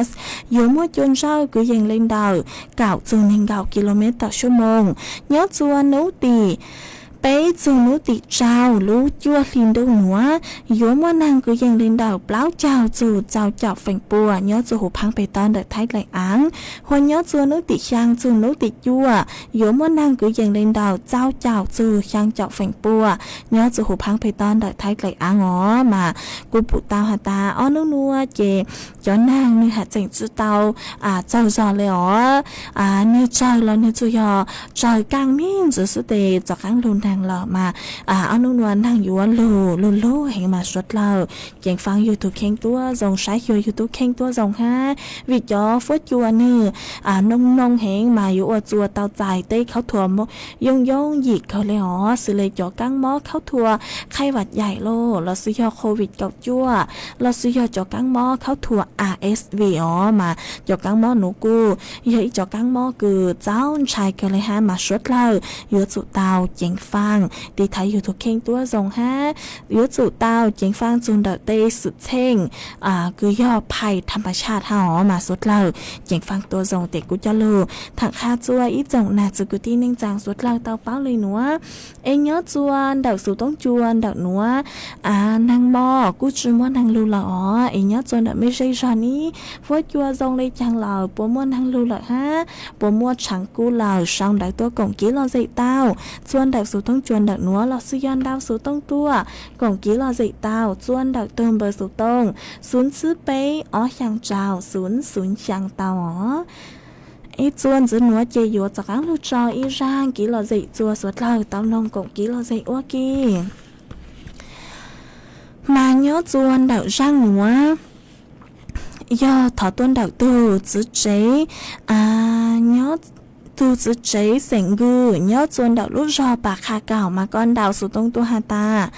Yuav muaj cua ntsawj kwv yees le ntawm kaum txug neeg nkaum kis lus mev tawm suab moos. Nyob txua nub tim peb txug nub tim rau lub cuaj hli ntuj nuav yuav muaj nag kwv yees le ntawm plaub caug txug txaus caum feem pua nyob txua huv phaab peg tob ntawm Thaib Dlaim Aav. Hua nyob txua nub tim xyaa txug nub tim cuaj yuav muaj nag kwv yees le ntawm txaus caum txug xyaa caum feem pua nyob txua huv phaab peg tob ntawm Thaib Dlaim Aav os. Mas kuv pum tau has tas ob nub nua ces cov nag nwg has tseem tsi tau txaug zog le os. Nwg tsawg los nwg tsuas yog tsawg kaaj mej ntxwv xwb tes tov qaab lug nag lawm mas ob nub nua nag yuav lug lug lug heev mas suav dlawg ceev faam yug tug kheej tuab zoo, saib xyuas yug tug kheej tuab zoo hab, vim cov fuab cua nwg noo noo heev mas yuav ua txua tau txais tej khaub thuas yooj yooj yim kawg le os, xws le cov kaab mob khaub thuas qhaib vam yaim los lossis yog COVID kaum cuaj, lossis yog cov kaab mob khaub thuas RSV os. Mas cov kaab mob nuav kuj yog ib cov kaab mob kws txaus ntshai kawg le hab mas suav dlawg yuav tsum tau ceev faam tiv thaiv yug tug kheej tuab zoo hab yuav tsum tau ceev faam txug ntawm tej xwm txheej kws yog phais thas mas tshaj hab os. Mas suav dlawg ceev faam tuab zoo tes kuv coj lug tham qha txua ib tsoom nam txiv kwv tij neej tsaa suav dlawg tau paub le nuav. Es nyob txua ntawm Xuv Toob Cua ntawm nuav, nag mob kuj tsi muaj nag lug lawm os. Es nyob txua ntawm mej zej zog nib fuab cua zoo le caag lawm, puas muaj nag lug lawm hab puas muaj tshaav kub lawm sau ntawv tuaj koom kev lom zem tau txua ntawm Xuv Toob Cua ntawm nuav lossis yog ntau Xuv Toob tuaj koom kev lom zem tau txua ntawm tug npawb Xuv Toob xub xwb peb ob xyaa rau xub xub xyaa tau os. Ib txua ntxiv nuav ces yuav tov qaab lug tso ib zaaj kev lom zem txua suav dlawg tau noog koom kev lom zem ua ke. Mas nyob txua ntawm zaaj nuav yog thov tuaj ntawm tug txiv tsev, nyob tug txiv tsev xeem Nkws nyob txua ntawm lub zog Pas Qha Kaum mas koj ntau Xuv Toob tuaj has tas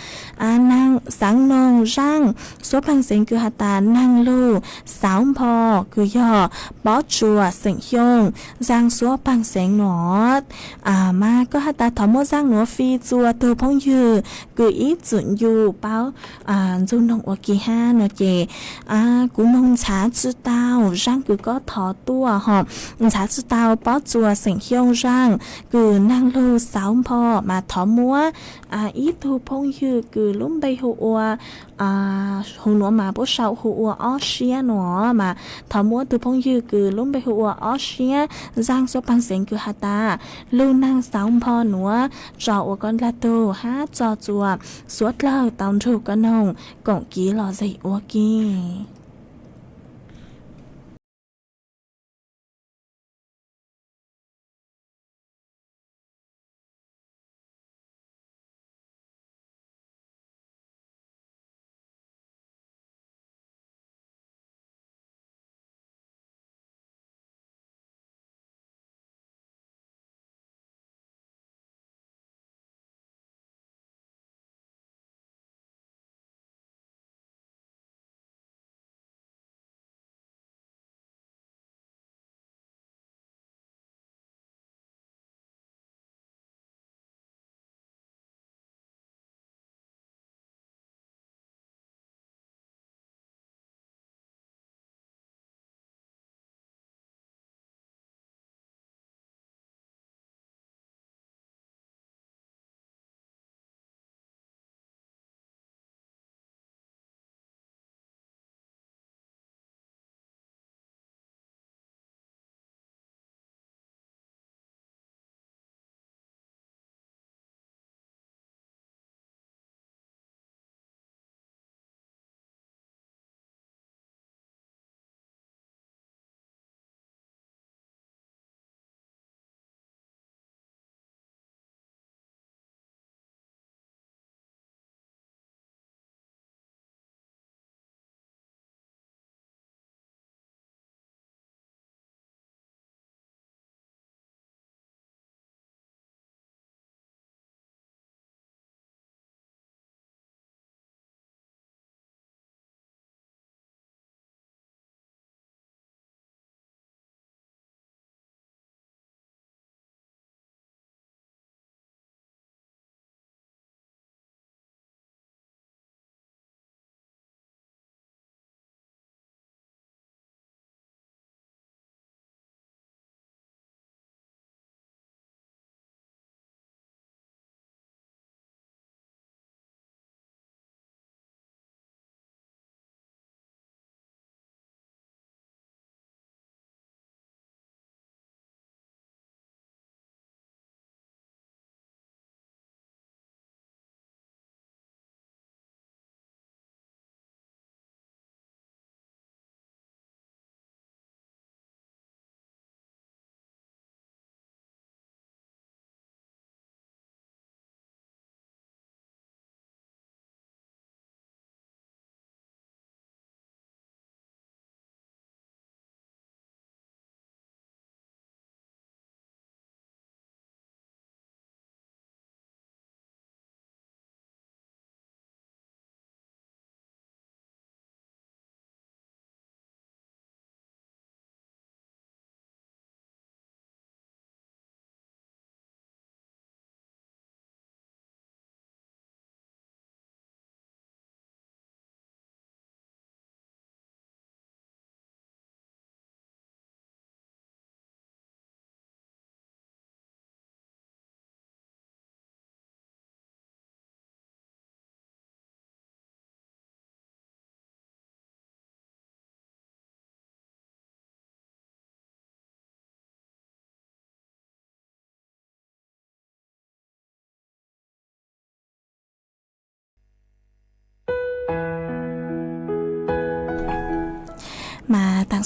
xaav noog zaaj suav paag xeev kws has tas naag lug xauv npho kws yog Pob Tsuas xeem Xyooj zaaj suav paag xeev nuav. Mas koj has tas thov muab zaaj nuav fij txua tug phooj ywg kws ib txwm ncu paub ntxug noog ua ke hab no ces kuv moog ntxhaav tsi tau zaaj kws koj thov tuaj ho ntxhaav tsi tau Pob Tsuas xeem Xyooj zaaj kws naag lug xauv npho mas thov muab ib tug phooj ywg kws lub npe hu ua, hu nuav mas puab sau hu ua Ob Siab nuav mas thov muab tug phooj ywg kws lub npe hu ua Ob Siab zaaj suav paag xeev kws has tas lug naag xauv npho nuav tso ua koj dlaag tug hab tso txua suav dlawg tau nrug koj noog koom kev lom zem ua ke.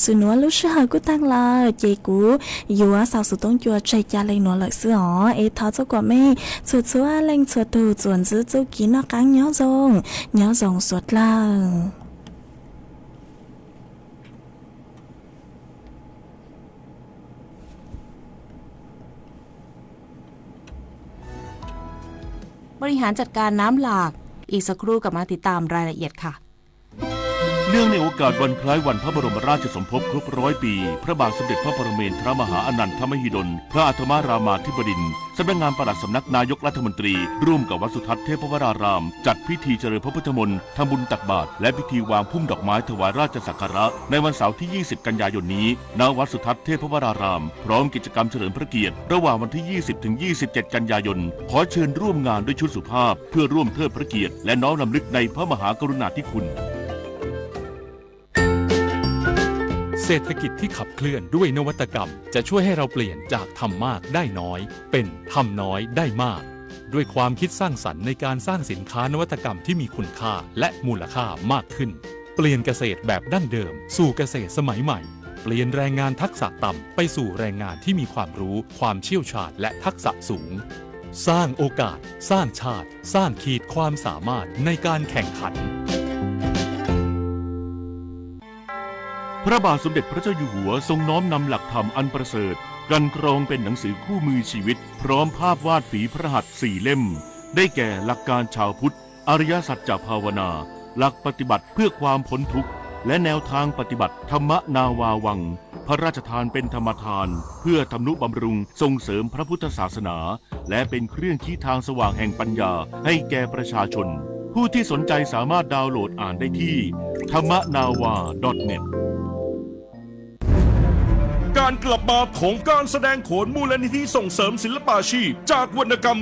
Xwm nuav lub sij hawm kuj taag lawm, ces kuv yuav xaus xov tooj cua tseg ca le nuav lawm xwb os. Es thov txug kuas mej txhua txhua leej txhua tug txuas ntxiv txuj kev noj qaab nyob zoo, nyob zoo suav dlawg. บริหารจัดการน้ำหลาก อีกสักครู่กลับมาติดตามรายละเอียดค่ะ เนื่องในโอกาสวันคล้ายวันพระบรมราชสมภพครบร้อยปี พระบาทสมเด็จพระปรเมนทรมหาอนันทมหิดล พระอัฐมรามาธิบดินทร์ สำนักงานปลัดสำนักนายกรัฐมนตรี ร่วมกับวัดสุทัศน์เทพวราราม จัดพิธีเจริญพระพุทธมนต์ ทำบุญตักบาตร และพิธีวางพุ่มดอกไม้ถวายราชสักการะ ในวันเสาร์ที่ ยี่สิบ กันยายนนี้ ณ วัดสุทัศน์เทพวราราม พร้อมกิจกรรมเฉลิมพระเกียรติ ระหว่างวันที่ ยี่สิบ ถึง ยี่สิบเจ็ด กันยายน ขอเชิญร่วมงานด้วยชุดสุภาพ เพื่อร่วมเทิดพระเกียรติ และน้อมรำลึกในพระมหากรุณาธิคุณ เศรษฐกิจที่ขับเคลื่อนด้วยนวัตกรรม จะช่วยให้เราเปลี่ยนจากทำมากได้น้อย เป็นทำน้อยได้มาก ด้วยความคิดสร้างสรรค์ในการสร้างสินค้านวัตกรรมที่มีคุณค่าและมูลค่ามากขึ้น เปลี่ยนเกษตรแบบดั้งเดิมสู่เกษตรสมัยใหม่ เปลี่ยนแรงงานทักษะต่ำไปสู่แรงงานที่มีความรู้ ความเชี่ยวชาญ และทักษะสูง สร้างโอกาส สร้างชาติ สร้างขีดความสามารถในการแข่งขัน พระบาทสมเด็จพระเจ้าอยู่หัวทรงน้อมนำหลักธรรมอันประเสริฐ กลั่นกรองเป็นหนังสือคู่มือชีวิต พร้อมภาพวาดฝีพระหัตถ์สี่เล่ม ได้แก่หลักการชาวพุทธ อริยสัจจะภาวนา หลักปฏิบัติเพื่อความพ้นทุกข์ และแนวทางปฏิบัติ ธรรมนาวาวัง พระราชทานเป็นธรรมทาน เพื่อทำนุบำรุงส่งเสริมพระพุทธศาสนา และเป็นเครื่องชี้ทางสว่างแห่งปัญญาให้แก่ประชาชน ผู้ที่สนใจสามารถดาวน์โหลดอ่านได้ที่ ธรรมนาวา ดอทเน็ต การกลับมาของการแสดงโขนมูลนิธิส่งเสริมศิลปาชีพจากวรรณกรรม